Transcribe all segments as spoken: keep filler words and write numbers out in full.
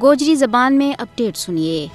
گوجری زبان میں اپڈیٹ سنیے۔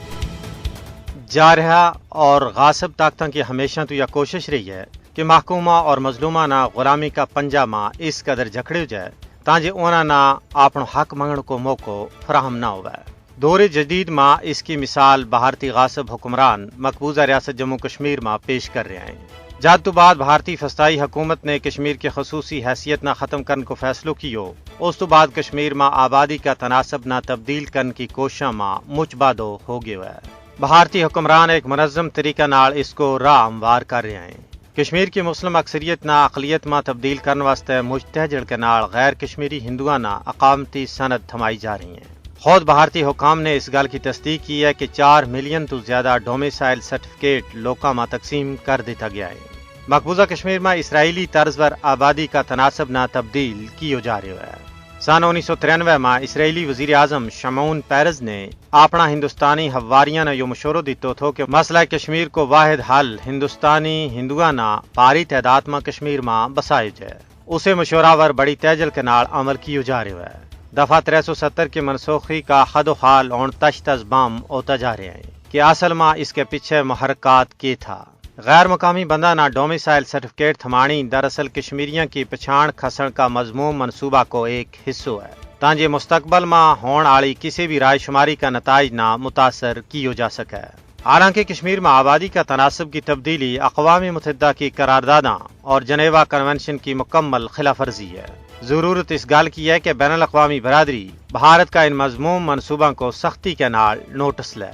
جارحہ اور غاصب طاقتاں کی ہمیشہ تو یہ کوشش رہی ہے کہ محکومہ اور مظلومہ نا غلامی کا پنجا ما اس قدر جھکڑیو جائے تاں جے انہاں نا آپنو حق منگن کو موقعو فراہم نہ ہووے۔ دور جدید ما اس کی مثال بھارتی غاصب حکمران مقبوضہ ریاست جموں کشمیر ما پیش کر رہیا ہیں۔ جد تو بعد بھارتی فسطائی حکومت نے کشمیر کی خصوصی حیثیت نا ختم کرن کو فیصلو کیو، اس تو بعد کشمیر ما آبادی کا تناسب نا تبدیل کرن کی کوششاں ما مچ بادو ہو گیو ہے۔ بھارتی حکمران ایک منظم طریقہ نال اس کو راہ ہموار کر رہیا ہیں۔ کشمیر کی مسلم اکثریت نا اقلیت ما تبدیل کرن واسطے مچ تہجڑ کے نال غیر کشمیری ہندوؤں نا اقامتی سند تھمائی جا رہی ہیں۔ خود بھارتی حکام نے اس گل کی تصدیق کی ہے کہ چار ملین تو زیادہ ڈومیسائل سرٹیفکیٹ لوکاں ما تقسیم کر دیتا گیا ہے۔ مقبوضہ کشمیر ما اسرائیلی طرز پر آبادی کا تناسب نا تبدیل کیو جا رہیو ہے۔ سن انیس سو ترینوے ما اسرائیلی وزیر اعظم شمعون پیرز نے آپنا ہندوستانی حواریاں نا یوہ مشورو دیتو تھو کہ مسئلہ کشمیر کو واحد حل ہندوستانی ہندوؤں نا پاری تعداد ما کشمیر ما بسایو جائے۔ اسے مشورہ ور بڑی تہجل کے نال عمل کیو جا رہیو ہے۔ دفعہ ترے سو ستر کے منسوخی کا خد و خال ہون تشت از بام ہوتا جا رہیا ہیں کہ اصل ما اس کے پچھے محرکات کے تھا۔ غیر مقامی بندہ نا ڈومیسائل سرٹیفکیٹ تھمانی دراصل کشمیریاں کی پچھان کھسن کا مضموم منصوبہ کو ایک حصو ہے تاں جے مستقبل ما ہون آلی کسی بھی رائے شماری کا نتائج نا متاثر کیو جا سکے۔ حالانکہ کشمیر ما آبادی کا تناسب کی تبدیلی اقوام متحدہ کی قرارداداں اور جنیوا کنونشن کی مکمل خلاف ورزی ہے۔ ضرورت اس گل کی ہے کہ بین الاقوامی برادری بھارت کا ان مضموم منصوباں کو سختی کے نال نوٹس لے۔